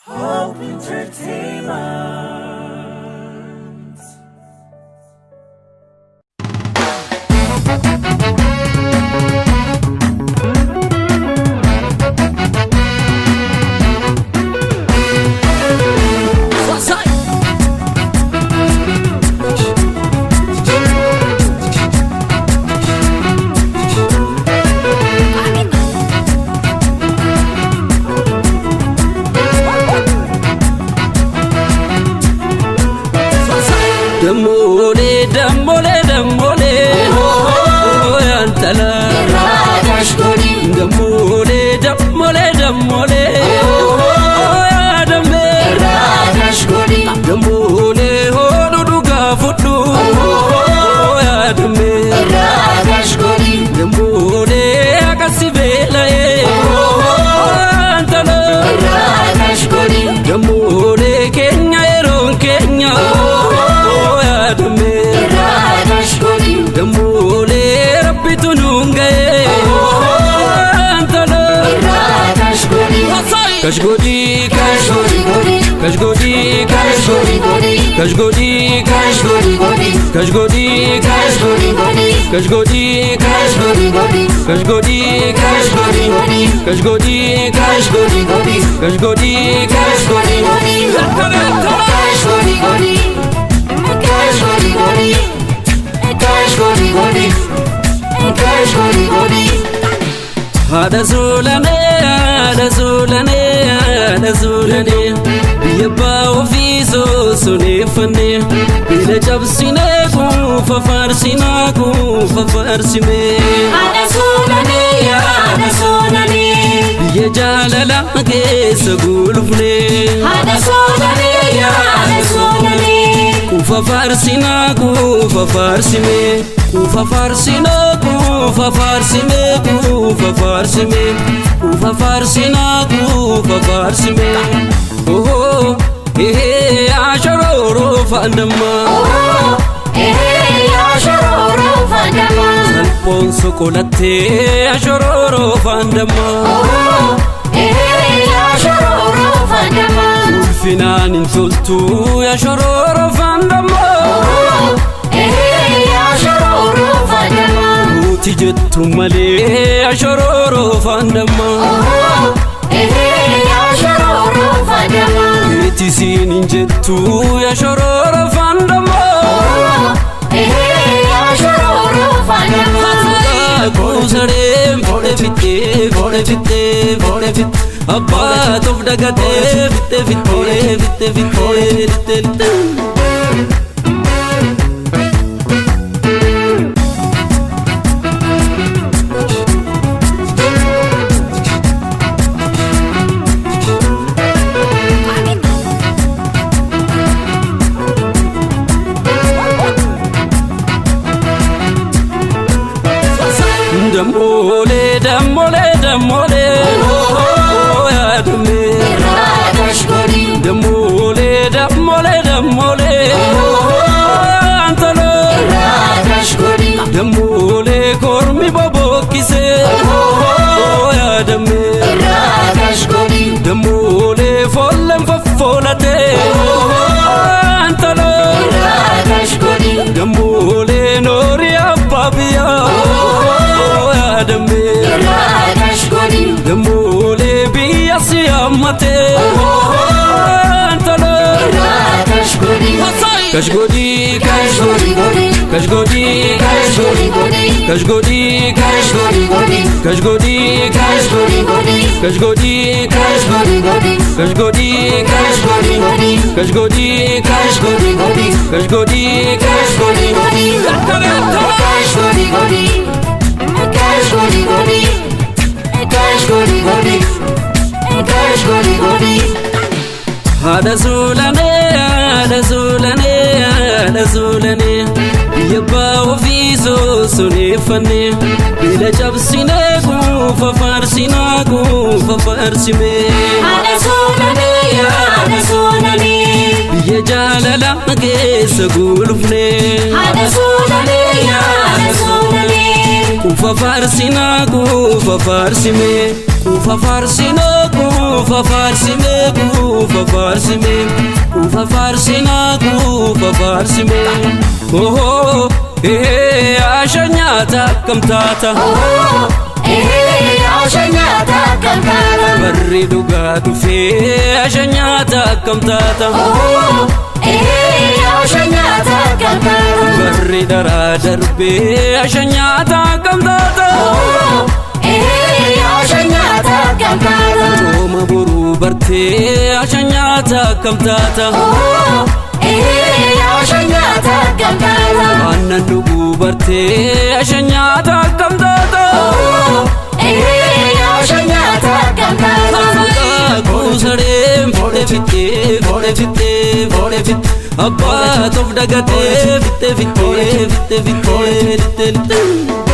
Hope Entertainment. Dammolee dammolee dammolee yantala. Dammolee dammolee dammolee yaadammee. Dammolee hoodhu dhugaa fudhu yaadammee. Dammolee akkasi beela'ee yantala. Dammolee keenya yeroon keenya yaadammee. Dammolee rabbitu nuun ga'ee yantala. Kashgodii kashgodii kashgodii kashgodii kashgodii kashgodii kashgodii kashgodii kashgodii kashgodii kashgodii. Haadha suulanee haadha suulanee haadha suulanee biyya abbaa ofii soosoneeffannee bila cabsinee kuufa faarsinaa kuufa faarsimee. Haadha suulanee haadha suulanee. Biyya jaalala keessa gulufnee. Haadha suulanee haadha suulanee. Kuufa faarsinaa kuufa faarsimee kuufa faarsinaa kuufa faarsimee kuufa faarsimee kuufa faarsinaa kuufa faarsimee. Ohoo ehee ashorooroo faandammaa. Ehee ashorooroo faandammaa. Salphoon soqolattee ashorooroo faandammaa. Ehee ashorooroo faandammaa. Ulfinaan hin toltuu ashorooroo faandammaa. Ehee ashorooroo faandammaa. Nuti jettu malee ashorooroo faandammaa. Ehee ashorooroo faandammaa. Keeti siin hin jettu ashorooroo faandammaa. Ehee ashorooroo faandammaa. Kuusareen foodhe fittee foodhe fittee foodhe fittee abbaa toof dagatee fittee fittee fittee fittee fittee fittee. Dammolee dammolee dammolee yaadamee. Dammolee dammolee dammolee antaloo. Dammolee kormi bobokkisee yaadamee. Dammolee foolleen foffoolatee antaloo. Dammolee noorii abbaa biyyaa yaadamee. Dammolee biyya si hammatee antaloo. Kashgodii kashgodii kashgodii kashgodii kashgodii kashgodii kashgodii kashgodii kashgodii kashgodii kashgodii. Haadha suulanee haadha suulanee haadha suulanee biyya abbaa ofii soosoneeffannee bila cabsinee kuufa faarsinaa kuufa faarsimee. Haadha suulanee haadha suulanee. Biyya jaalala keessa gulufnee. Haadha suulanee haadha suulanee. Kuufa faarsinaa kuufa faarsimee. Quufa faarsinaa, quufa faarsimee, quufa faarsimee, quufa faarsinaa, quufa faarsimee. Ohoo, ehee, asha nyaata akkam taata? Ehee, asha nyaata akkam taata? Barri dhugaa dhufee, asha nyaata akkam taata? Ehee, asha nyaata akkam taata? Barri dharaa darbee, asha nyaata akkam taata? Ehee, asha nyaata akkam taata? Cooma boruu bartee, asha nyaata akkam taata? Ehee, asha nyaata akkam taata? Aannan dhuguu bartee, asha nyaata akkam taata? Ehee, asha nyaata akkam taata? Maqaa sareen fuudhee fittee, fuudhee fittee, fuudhee fittee, abbaa toof dagatee fittee, fittee, fittee, fittee, fittee, fittee.